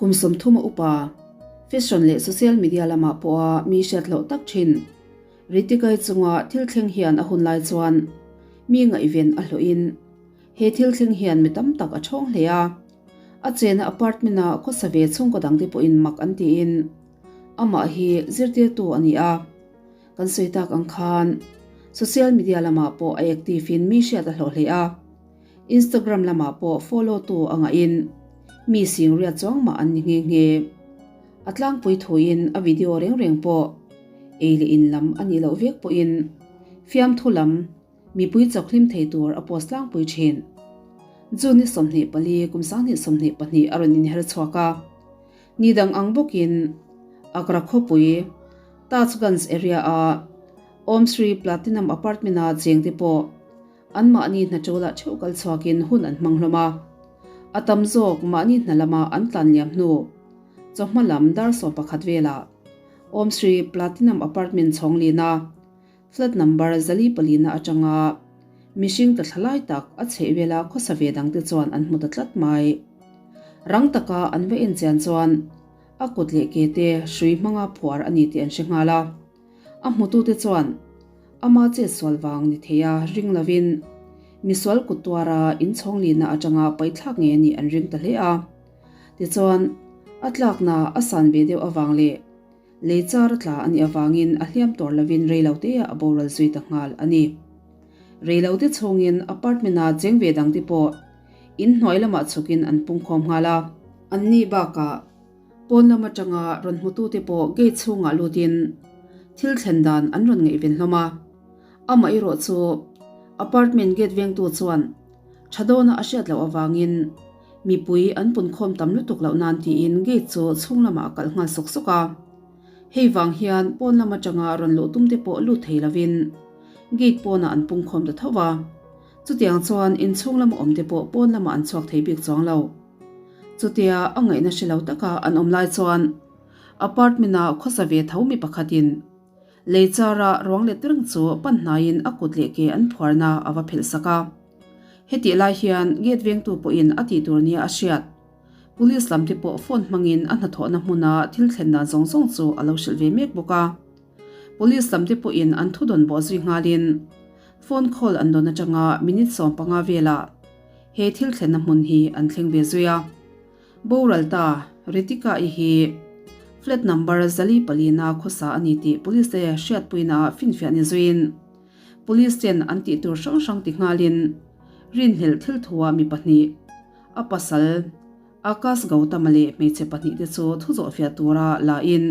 Kum 30 a upa, fashion leh social media lamah pawha mi hriat hlauh tak thin Ritika-i chunga thil thleng hian a hun lai chuan mi ngaihven a hlawhin he thil thleng hian mi tam tak a thawng hle a. A chena apartment-a khawsa ve chhungkaw dangte pawhin mak an tiin amah hi zirtirtu a ni a. Kan sawi tak ang khan social media lamah pawh a active in mi hriat a hlawh hle a. Instagram lamah pawh follow tu a ngahin mi sing riat chuang mah an ni nghe nghe. A tlangpui thuin a video reng reng pawh ei leh in lam a nih loh vek pawhin fiamthu lam mipui chawk hlim thei tur a post tlangpui thin. June ni 24 kum 2022 a rawn inher chhuak a. Ni dang ang bawkin Agra khawpui Tajganj area-a Om Sri Platinum Apartment-a chengte pawh anmahni hnaṭawlah theuh kal chhuakin hun an hmang hlawm a. A tam zawk mahni hna lama an tlan liam hnu chawhma lam dar 11 velah Om Sri Platinum Apartment chhawng lina Flat number 404 na atanga mihring tla thla lai tak a chheh vela khawsa ve dangte chuan an hmu ta tlat mai. Rang taka an va en chian chuan a kut leh ke te hrui hmanga phuar a ni tih an hre nghal a. A hmutute chuan ama chet sual vang ni thei a ring lovin misual kut tuara inchhawng lina atanga paithlak nge anih an ring ta hle a. Tichuan, a tlakna a san ve deuh avang leh Lei char a tla a nih avangin a hliam tawr lovin reiloteah a boral zui ta nghal a ni. Reilote chhungin apartment-a cheng ve dangte pawh in hnuai lamah chhukin an pungkhawm nghal a. Anni bakah pawn lam atanga rawn hmutute pawh gate chhungah lutin thil thlen dan an rawn ngaihven hlawm a. Amah erawh chu apartment gate vengtu chuan tha dawna a hriat loh avangin Mipui an punkhawm tam lutuk loh nan tiin gate chu chhung lamah a kalh nghal sawk sawk a. Hei vang hian pawn lam atanga rawn luh tum te pawh lut thei lovin gate pawnah an pungkhawm ta tho va. Chutiang chuan inchhung lama awm te pawh pawn lamah an chhuak thei bik chuang lo. Chutia a ngaihna hre lo taka an awm lai chuan apartment-a khawsa ve tho mi pakhatin lei chara ruang let reng chu pan hnaiin a kut leh ke an phuarna a va phelh sak a. Hetih lai hian gate vengtu pawhin a tih tur nia a hriat. Police lam te pawh phone hmangin a hnathawhna hmuna thil thlen dan zawng zawng chu a lo hrilh ve mek bawk a. Police lam te pawhin an thu dawn bawh zui nghalin phone call an dawn atanga minute 15 velah he thil thlenna hmun hi an thleng ve zui a. Boral ta Ritika-i hi flat number 404 na khawsa a ni tih police te hriatpuina ah finfiah ni zuiin Police ten an tih tur hrang hrang ti nghalin rinhlelh thil thuah mi pahnih, a pasal Akash Gautama leh hmeichhe pahnih te chu thu zawhfiah tura la in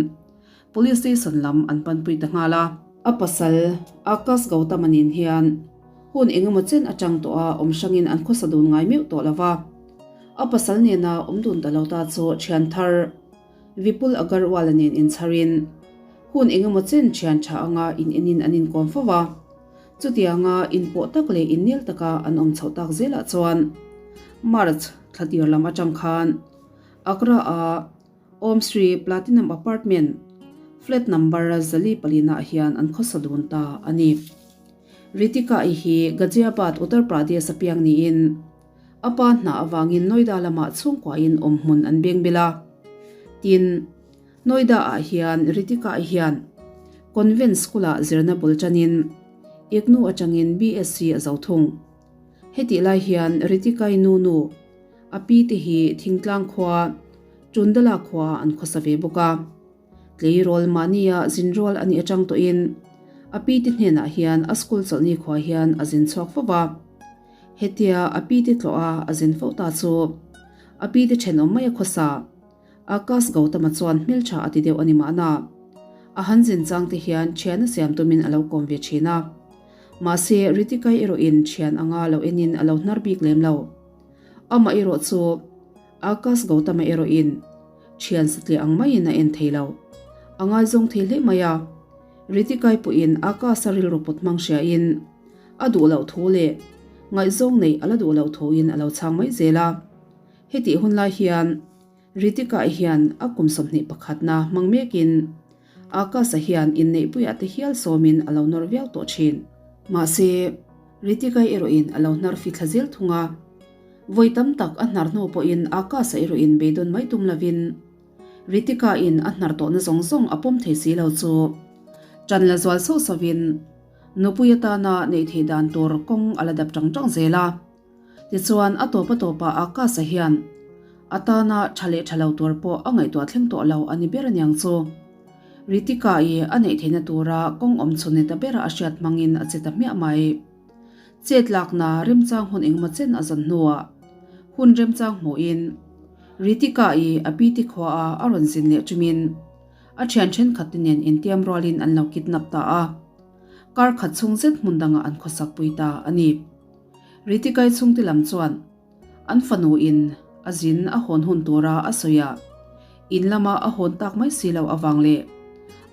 Police station lam an panpui ta nghal a. A pasal Akash Gautama nen hian hun engemaw chen atang tawh a awm hrangin an khawsa dun ngai meuh tawh lo va. A pasal nena awm dun ta lo ta chu thian thar Vipul Agarwal-a nen inchharin hun engemaw chen thian tha anga in enin an inkawm fo va. Chutianga inpawh tak leh innel taka an awm chhoh tak zelah chuan March thla tir lam atang khan Agra-a Om Sri Platinum Apartment flat number 404 ah hian an khawsa dun ta a ni. Ritika-i hi Ghaziabad, Uttar Pradesh a piang niin A pa hna avangin Noida lamah chhungkuain awm hmun an beng bil a. Tin, Noida-ah hian Ritika-i hian Convent School-ah zirna bul tanin Ignu atangin BSc a zo thung. Hetih lai hian Ritika-i nu nu, a pi te hi Thingtlang khua, Chundala khua an khawsa ve bawk a. Tleirawl mahnia zinrual a nih atang tawhin a pi te hnenah hian a school chawlhni khua hian a zin chhuak fo va. Hetia a pi te tlawh a a zin fo ta chu a pi te thenawm mai a khawsa. Akash Gautama chuan hmeltha a ti deuh a ni mahna. A han zin chang te hian thian a siam tumin a lo kawm ve thin a. Mahse Ritikai erawhin thian anga lo enin a lo hnar bik lem lo. Amah erawh chu Akash Gautama erawhin Thian satliah ang maiin a en thei lo. A ngaizawng thei hle mai a. Ritikai pawhin Akash-a rilru pawt hmang hriain a duh loh thu leh ngaihzawng neih a la duh loh thuin a lo chhang mai zel a. Hetih hun lai hian Ritikai hian a kum 21 na hmang mekin Akash-a hian inneihpuiah te hial sawmin a lo nawr viau tawh thin. Mahse, Ritikai erawhin a lo hnar fithla zel thung a. Vawi tam tak a hnar hnu pawhin Akash-a erawhin beidawn mai tum lovin Ritika-in a hnar tawhna zawng zawng a pawm thei si lo chu ṭan la zual sauh sauhin nupui atana neih theih dan tur kawng a la dap ṭang ṭang zel a. Tichuan a tawp a tawpah Akash-a hian a tana ṭha leh ṭha lo tur pawh a ngaihtuah thleng tawh lo a ni ber aniang chu. Ritika-i a neih theihna tura kawng awm chhun ni ta bera a hriat hmangin a che ta hmiah mai. Chet lakna remchang hun engemaw chen a zawn hnuah hun remchang hmuhin Ritika-i a pi te khuaah a rawn zin leh ṭumin a ṭhian ṭhenkhat te nen intiam rualin an lo kidnap ta a. Kar khat chhung zet hmun dangah an khawsak pui ta a ni. Ritika-i chhungte lam chuan An fanu in a zin a hawn hun tura a sawi a, in lama a hawn tak mai si lo avang leh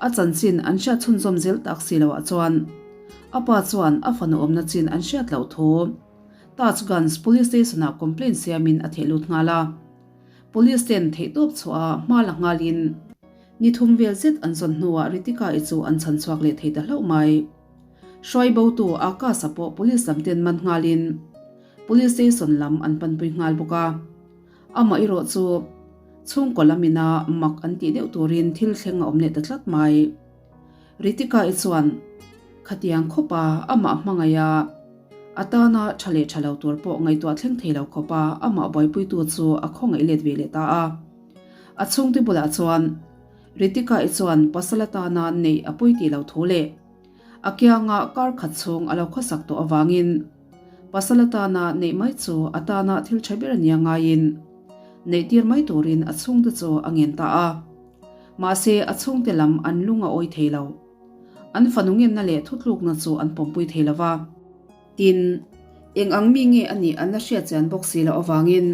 a chanchin an hriat chhunzawm zel tak si loah chuan a pa chuan a fanu awmna chin an hriat loh thu Tajganj Police Station-ah complaint siamin a theh lut nghal a. Police ten theihtawp chhuah a hma la nghalin ni thum vel zet an zawn hnuah Ritika-i chu an chhan chhuak leh thei ta hlauh mai. Hruai botu Akash-a pawh police lam ten man nghalin Police station lam an panpui nghal bawk a, amah erawh chu chhungkaw lam ina mak an tih deuh turin thil thleng a awm leh ta tlat mai. Ritika-i chuan khatiang khawpa amah hmangaih a, a tana tha leh tha lo tur pawh ngaihtuah thleng thei lo khawpa amah buaipuitu chu a khawngaih let ve leh ta a. A chhungte bulah chuan Ritika-i chuan pasal atana neih a pawi tih lo thu leh a kianga kar khat chhung a lo khawsak tawh avangin Pasal atana neih mai chu a tana thil tha ber ania ngaiin neih tir mai turin a chhungte chu a ngen ta a. Mahse a chhungte lam an lung a awi thei lo. An fanu ngenna leh thutlukna chu an pawmpui thei lo va. Tin, eng ang mi nge a nih an la hriat chian bawk si loh avangin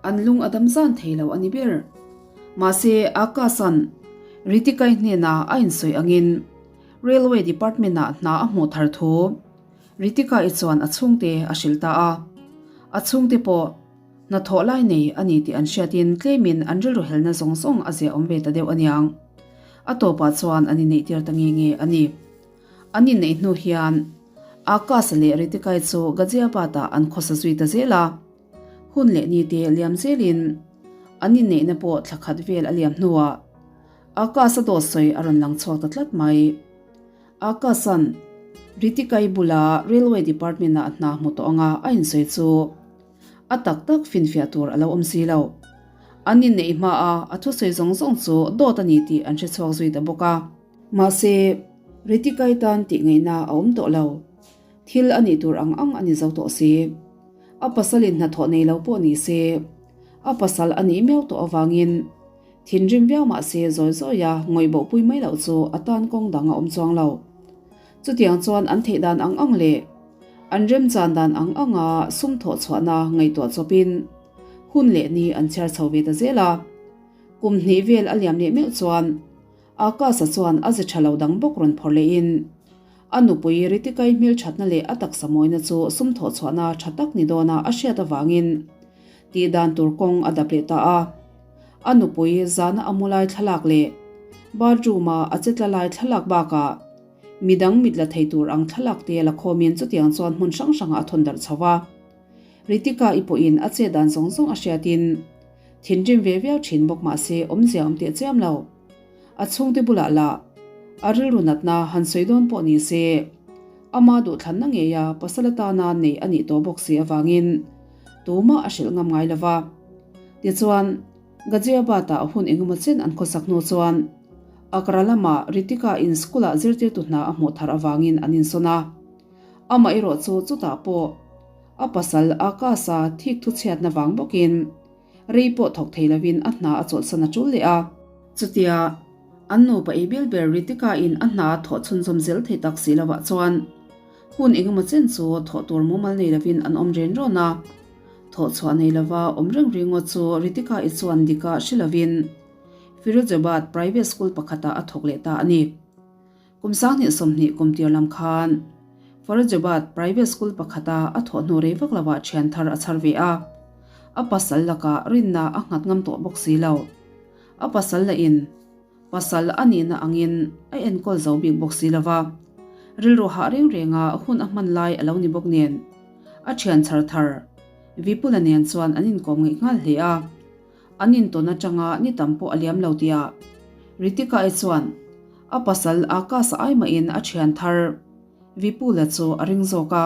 an lung a dam zan thei lo a ni ber. Mahse Akash-a'n Ritika-i hnenah a insawi angin Railway Department-ah hna a hmuh thar thu Ritika-i chuan a chhungte a hrilh ta a, a chhungte pawh hnathawh lai nei a ni tih an hriatin tlemin an rilru helna zawng zawng a ziah awm ve ta deuh aniang. A tawpah chuan an inneihtir ta nge nge a ni. An inneih hnu hian Akash leh Ritika-i chu Ghaziabad-ah an khawsa zui ta zel a, hun leh ni te liam zelin an inneihna pawh thla khat vel a liam hnuah Akash-a dawt sawi a rawn lang chhuak ta tlat mai. Akash-a'n Ritika-i bula Railway Department-ah hna hmu tawh anga a insawi chu a tak tak finfiah tur a lo awm si lo. An inneih hmaa a thusawi zawng zawng chu dawt a ni tih an hre chhuak zui ta bawk a. Mahse, Ritika-i tan tih ngaihna a awm tawh lo. Thil a nih tur ang ang a ni zo tawh si. A pasalin hnathawh nei lo pawh ni se, a pasal a nih miau tawh avangin Thinrim viau mah se zawi zawi a ngawih bohpui mai loh chu a tan kawng dang a awm chuang lo. Chutiang chuan an theih dan ang ang leh an remchan dan ang anga sum thawh chhuahna ngaihtuah chawpin hun leh ni an chhiar chho ve ta zel a. Kum hnih vel a liam leh meuh chuan Akash-a chuan a ze tha lo dang bawk rawn phawrh lehin a nupui Ritika-i hmelthatna leh a taksa mawina chu sum thawh chhuahna tha tak ni dawna a hriat avangin tih dan tur kawng a dap leh ta a. A nupui zana a mu lai thlalak leh bathroom-a a che tla lai thlalak bakah midang mit la thei tur ang thlalak te la khawmin chutiang chuan hmun hrang hrangah a thawn darh chho va. Ritika-i pawhin a chet dan zawng zawng a hriatin thinrim ve viau thin bawk mah se awmzia awm teh chiam lo. A chhungte bulah lah a rilru natna han sawi dawn pawh ni se ama duhthlanna ngeia pasal atana nei a nih tawh bawk si avangin tumah a hrilh ngam ngai lo va. Tichuan, Ghaziabad-ah hun engemaw chen an khawsak hnu chuan Agra lamah Ritika-in school-ah zirtirtu hna a hmuh thar avangin an insawn a. Amah erawh chu chutah pawh a pasal Akash-a thik thuchhiatna vang bawkin rei pawh thawk thei lovin a hna a chawlhsan a tul leh a. Chutia, an nupa ei bil ber Ritika-in a hna a thawh chhunzawm zel thei tak si lovah chuan hun engemaw chen chu thawh tur mumal nei lovin an awm ren rawn a. Thawh chhuah nei lova awm reng ringawt chu Ritika-i chuan dika hre lovin Firozabad Private School pakhatah a thawk leh ta a ni. Kum 2020 kum tir lam khan Firozabad Private School pakhata a thawh hnu rei vak lovah thian thar a chhar ve a, a pasal lakah rinna a nghat ngam tawh bawk si lo. A pasal lahin Pasal a nihna angin a enkawl zo bik bawk si lova, rilru hah reng renga hun a hman lai a lo ni bawk nen, a thian chhar thar. Vipula nen chuan an inkawm ngeih nghal hle a. An intawn atanga ni tam pawh a liam lo tihah Ritika-i chuan a pasal Akash-a ai mahin a thian thar Vipula chu a ring zawk a.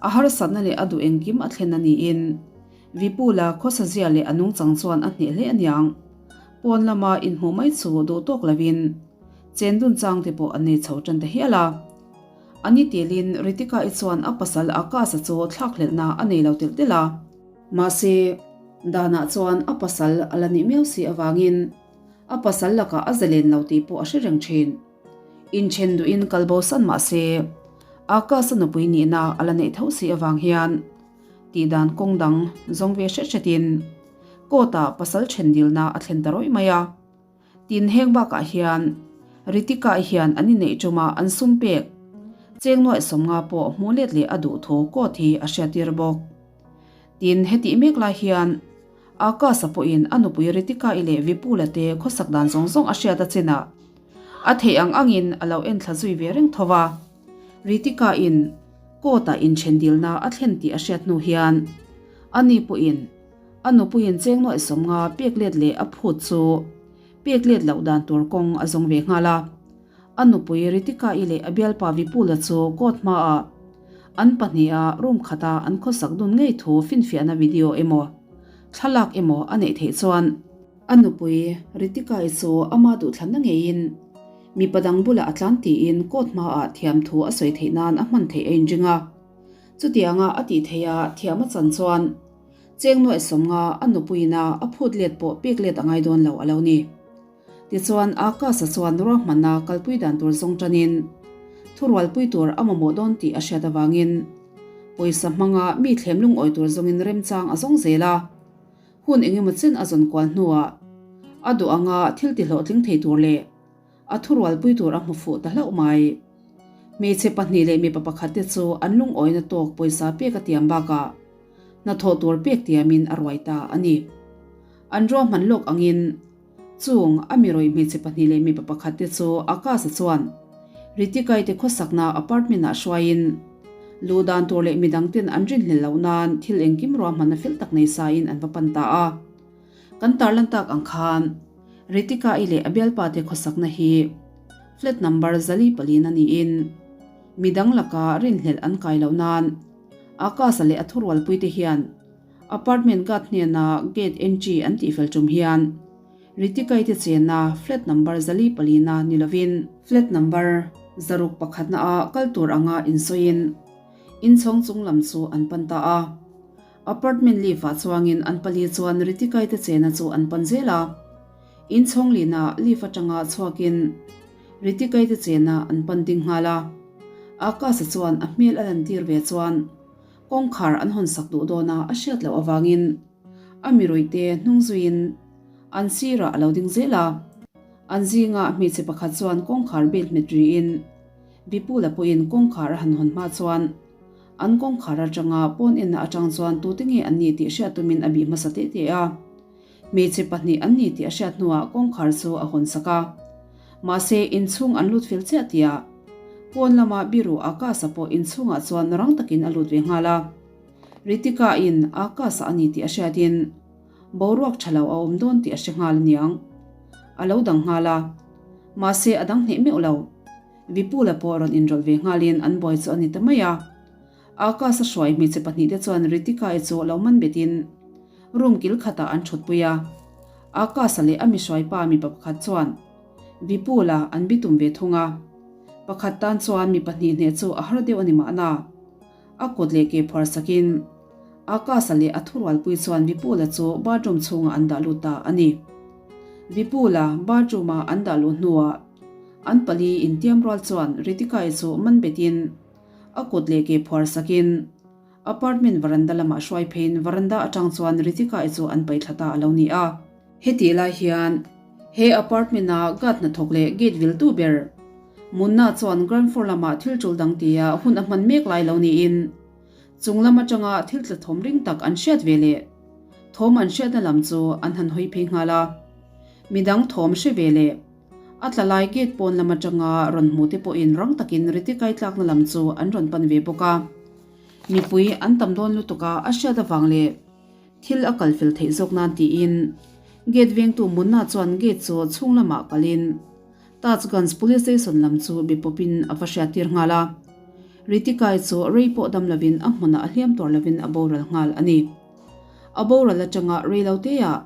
A harsatna leh a duh engkim a thlen a niin Vipula khawsazia leh a nungchang chuan a hneh hle aniang. Pawn lama inhmuh mai chu duh tawk lovin chen dun chang te pawh an nei chho tan ta hial a. A ni telin Ritika-i chuan a pasal Akash-a chu thlakhlelhna a nei lo telh telh a. Mahse, danah chuan a pasal a la nih miau si avangin a pasal lakah a zalen lo tih pawh a hre reng thin. Inchen duhin kal bo san mah se, Akash-a nupui nihna a la neih tho si avang hian tihdan kawng dang zawng ve hret hretin court-ah pasal then dilna a thlen ta rawih mai a. Tin heng bakah hian Ritika hian an inneih ṭuma an sum pek cheng nuaih 50 pawh hmuh let leh a duh thu court hi a hriattir bawk. Tin hetih mek lai hian Akash-a pawhin a nupui Ritika-i leh Vipula te khawsak dan zawng zawng a hriat a chinah a theih ang angin a lo enthla zui ve reng tho va. Ritika-in court-ah inṭhen dilna a thlen tih a hriat hnu hian ani pawhin A nupuiin cheng nuaih 50 pek let leh a phut chu pek let loh dan tur kawng a zawng ve nghal a. A nupui Ritika-i leh a bialpa Vipula chu court hmaah an pahniha room khata an khawsak dun ngei thu finfiahna video emaw thlalak emaw a neih theih chuan a nupui Ritika-i chu ama duhthlanna ngeiin mipa dang bulah a tlan tiin court hmaah thiamthu a sawi theih nan a hman theih a inring a. Chutianga a tih theih a thiam a chan chuan Cheng nuaih 50 a nupuiin a a phut let pawh pek let a ngai dawn lo a lo ni. Tichuan Akash-a chuan ruahmanna kalpui dan tur zawng tanin thurualpui tur a mamawh dawn tih a hriat avangin pawisa hmanga mi thlem lungawi tur zawngin remchang a zawng zel a. Hun engemaw chen a zawn kual hnuah a duh anga thil tihlawhtling thei tur leh A thurualpui tur a hmu fuh ta hlauh mai. Hmeichhe pahnih leh mipa pakhat te chu an lungawina tawk pawisa pek a tiam bakah hnathawh tur pek tiamin a ruai ta a ni. An ruahman lawk angin chung a mi rawih hmeichhe pahnih leh mipa pakhat te chu Akash-a chuan Ritika-i te khawsakna apartment-ah hruaiin luh dan tur leh midang ten an rinhlelh loh nan thil engkim ruahmanna fel tak nei sain an va pan ta a. Kan tarlan tak ang khan Ritika-i leh a bialpa te khawsakna hi flat number zali palin a niin midang laka rinhlelh an kai loh nan Akash-a leh a thurualpui te hian apartment guard hnena gate entry an tihfel tum hian Ritika-i te chenna flat number zali palina ni lovin flat number zaruk pakhatna ah kal tur anga insawiin inchhawng chung lam chu an pan ta a. Apartment lift ah chuangin an pali chuan Ritikai te chena chu an pan zel a. Inchhawng lina lift atanga chhuakin Ritikai te chena an pan ding nghal a. Akash-a chuan a hmel a lantir ve chuan kawngkhar an hawn sak duh dawn a a hriat loh avangin a miruih te hnung zuiin an sirah a lo ding zel a. An zinga hmeichhe pakhat chuan kawngkhar bel hmet riin Vipula pawhin kawngkhar a han hawn hma chuan An kawngkhar atanga pawn enna atang chuan tute nge an ni tih hriat tumin a bih hmasa teh teh a. Hmeichhe pahnih an ni tih a hriat hnuah kawngkhar chu a hawn sak a. Mahse, inchhung an lut fel chiah tihah pawn lama biru Akash-a pawh inchhungah chuan rang takin a lut ve nghal a. Ritika-in Akash-a a ni tih a hriatin boruak tha lo a awm dawn tih a hre nghal aniang. A lo dang nghal a. Mahse, a dang hneh meuh lo. Vipula pawh rawn inrawlh ve nghalin an buai chu a ni ta mai a. Akash a hruai hmeichhe pahnihte chuan Ritika-i chu lo man betin room kil khatah an thutpui a. Akash-a leh a mi hruaipa mipa pakhat chuan Vipula an bitum ve thung a. Pakhat tan chuan mi pahnih hneh chu a har deuh a ni mahna. A kut leh ke phuar sakin Akash-a leh a thurualpui chuan Vipula chu bathroom chhungah an dah lut ta a ni. Vipula bathroom-a an dah luh hnuah An pali intiam rual chuan Ritika-i chu man betin a kut leh ke phuar sakin apartment varanda lamah hruai pheiin varanda atang chuan Ritika-i chu an paih thla ta a lo ni a. Hetih lai hian he apartment-a guard hnathawk leh gate viltu ber Munna chuan ground floor lamah thil tul dang tia hun a hman mek lai lo niin chung lam atanga thil tla thawm ring tak an hriat ve leh thawm an hriatna lam chu an han hawi phei nghal a. Midang thawm hre ve leh A tla lai gate pawn lam atanga rawn hmu te pawhin rang takin Ritikai tlakna lam chu an rawn pan ve bawk a. Mipui an tam dawn lutuk a a hriat avang leh thil a kal fel theih zawk nan tiin gate vengtu Munna chuan gate chu chhung lamah kalin Tajganj Police Station lam chu be pawpin a va hriattir nghal a. Ritikai chu rei pawh dam lovin a hmunah a hliam tawr lovin a boral nghal a ni. A boral atanga rei lo teah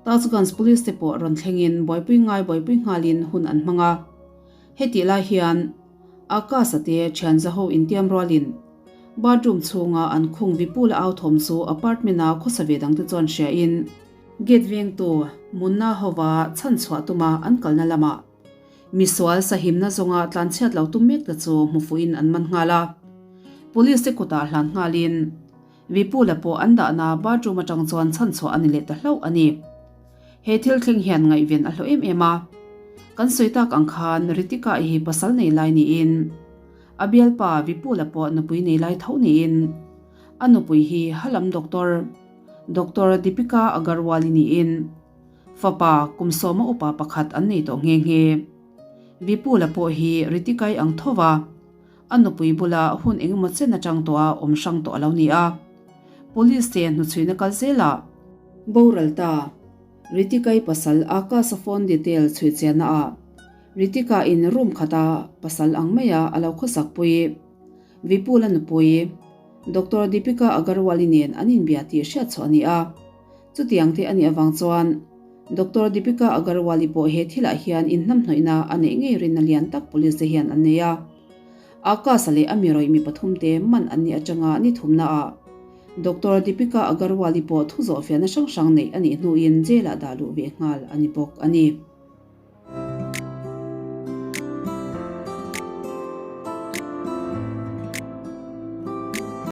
Tajganj Police te pawh rawn thlengin buaipui ngai buaipui nghalin hun an hmang a. Hetih lai hian Akash-a te thian zaho intiam rualin bathroom chhunga an khung Vipul-a au thawm chu apartment-a khawsa ve dangte chuan hriain gate vengtu Munna hova chhanchhuah tuma an kalna lamah misual sahimna zawnga tlanchhiat lo tum mek te chu hmu fuhin an man nghal a. Police te kutah hlan nghalin Vipul-a pawh an dahna bathroom atang chuan chhanchhuah a ni leh ta hlauh a ni. He thil thleng hian ngaihven a hlawh em em a. Kan sawi tak ang khan Ritika-i hi pasal nei lai niin a bialpa Vipul-a pawh nupui nei lai tho niin a nupui hi halam doctor Doctor Deepika Agarwal-i niin fapa kum sawma upa pakhat an nei tawh nghe nghe. Vipul-a pawh hi Ritika-i ang tho va. A nupui bula hun engemaw chen atang tawh a awm hrang tawh a lo ni a. Police te hnuchhuina kal zelah. Boral ta. Ritika-i pasal Akash-a phone detail chhui chianna ah Ritika-in room khata pasal ang maia a lo khawsak pui. Vipul-a nupui Doctor Deepika Agarwal-i nen an inbia tih hriat chhuah a ni a. Chutiang te a nih avang chuan Doctor Deepika Agarwal-i pawh he thilah hian inhnamhnawihna a neih ngei rinna lian tak police te hian an nei a. Akash-a leh a mi rawih mi pathum te man an nih atanga ni thumnaah Doctor Deepika Agarwal-i pawh thu zawhfiahna hrang hrang neih a nih hnuin jail-ah dah luh ve nghal a ni bawk a ni.